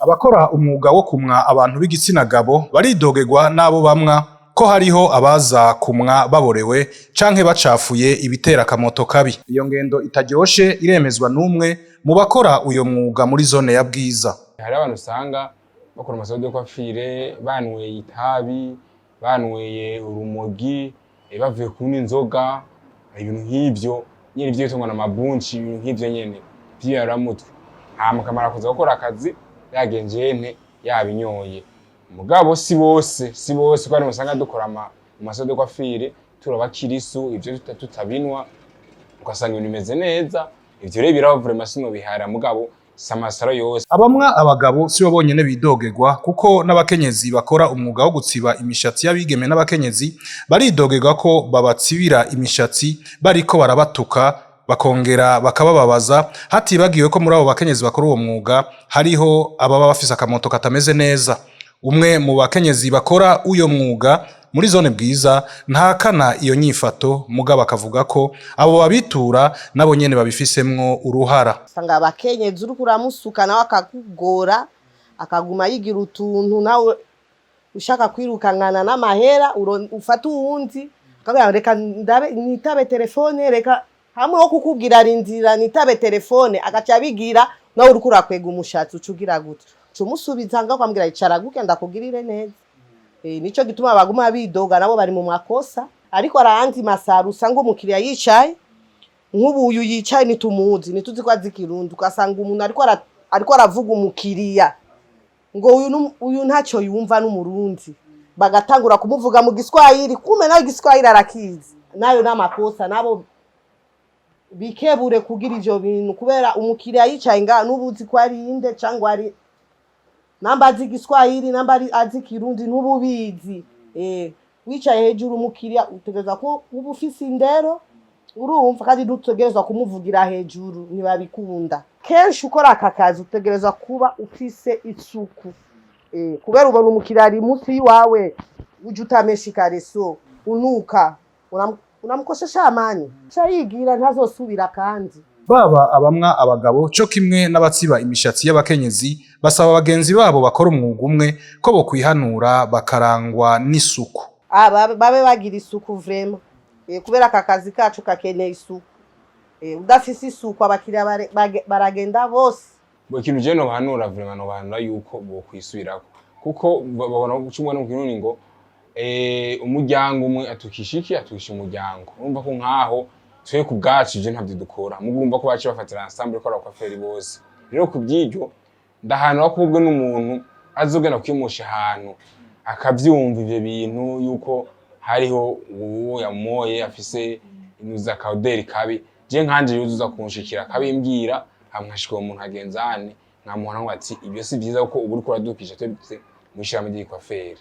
Abakora umwuga wo kumwa abantu b'igitsina gabo baridogerwa n'abo bamwa ko hariho abaza kumwa baborewe canke bacafuye, ibitera akamoto kabi. Iyo ngendo itaryoshe iremezwa n'umwe mu bakora uyo mwuga muri zone ya Bwiza. Hari abantu usanga bakora ama salons de coiffure banyweye itabi, banyweye urumogi, bavuye kunywa inzoga, ibintu nk'ivyo nyene ivyo bitungwa na mabunci, ibintu nk'ivyo nyene vy'iyaramutwe, hama akamara kuza gukora akazi yagenje nte yabinyoye. Mugabo si bose, si bose, kuko hari usanga dukora ama salons de coiffure turi abakirisu, ivyo tutabinwa, ugasanga ibintu bimeze neza. Ivyo rero biraho vraiment, sinobihara, mugabo si ama salons yose. Abamwa abagabo sibo bonyene bidogerwa, kuko n'abakenyezi bakora umwuga wo gutsiba imishatsi y'abigeme n'abakenyezi baridogerwa ko babatsibira imishatsi bariko barabatuka, bakongera bakabababaza, hatibagiwe ko muri abo bakenyezi bakora uwo mwuga hariho ababa bafise akamoto katameze neza. Umwe mu bakenyezi bakora uyo mwuga muri zone Bwiza ntahakana iyo nyifato, mugabo akavuga ko abo babitura nabo nyene babifisemwo uruhara. Usanga abakenyezi uriko uramusuka nawe akakugora, akaguma yigira utuntu, nawe ushaka kwirukankana n'amahera, ufata uwundi akabwira: "Reka ndabe nitabe telefone." Reka hamwe wo kukubwira "Rindira nitabe telefone", agaca abigira nawe uriko urakwega umushatsi, uca ugira gutyo, uca umusubiza ngaho, ukamubwira: "Icara gutya ndakugirire neza." Nico gituma baguma bidoga, nabo bari mu makosa. Ariko arahandi ma salons usanga umukiriya yicaye, nk'ubu uyu yicaye ntitumuzi, ntituzi ko azi Ikirundi, ugasanga umuntu ariko aravuga umukiriya ngo uyu uyu ntacyo yumva n'Umurundi, bagatangura kumuvuga mu Giswahili, kumbe nawe Igiswahili arakizi. Nayo n'amakosa, nabo bikebure kugira ivyo bintu, kubera umukiriya yicaye ngaha n'ubuzi ko ari inde, cyangwa ari namba azi Igiswahili, namba ari azi Ikirundi, ntububizi. Wicaye hejuru umukiriya, utegerezwa ko uba ufise indero, urumva, kandi ntutegerezwa kumuvugira hejuru, ntibabikunda. Kenshi ukora aka kazi utegerezwa kuba ufise isuku, kubera ubona umukiriya ari munsi y'iwawe, uje utamesha ikareso, unuka, unamukosesha amani, ca yigira ntazosubira kandi. Baba abamwa abagabo co kimwe n'abatsiba imishatsi y'abakenyezi basaba bagenzi babo bakora umwuga umwe ko bokwihanura bakarangwa n'isuku. Ah, babe bagira isuku vraiment, kubera aka kazi kacu kakeneye isuku. Udafise isuku abakiriya baragenda bose. Bo ikintu je nobahanura vraiment, nobahanura yuko bokwisubirako, kuko babona guca umugani mu Kirundi ngo umuryango umwe atukisha iki, atukisha umuryango. Urumva ko nkaho twe ku bwacu ivyo ntavyo dukora, mugo urumva ko baciye bafatira ensemble ko abakwaferi bose. Rero ku by'iryo ndahanura ko ubwo n'umuntu azogenda kwimusha ahantu akavyumva ivyo bintu yuko hariho uwo yamoye afise inuza ka odeur kabi, je nkanje yuzuza kunshikira akabimbwira, hama nkashika uwo muntu agenzane, nkamuhana ngo ati ibyo si vyiza, kuko ubu uriko uradukisha twebwe mw'ishirahamwe ry'ikwaferi.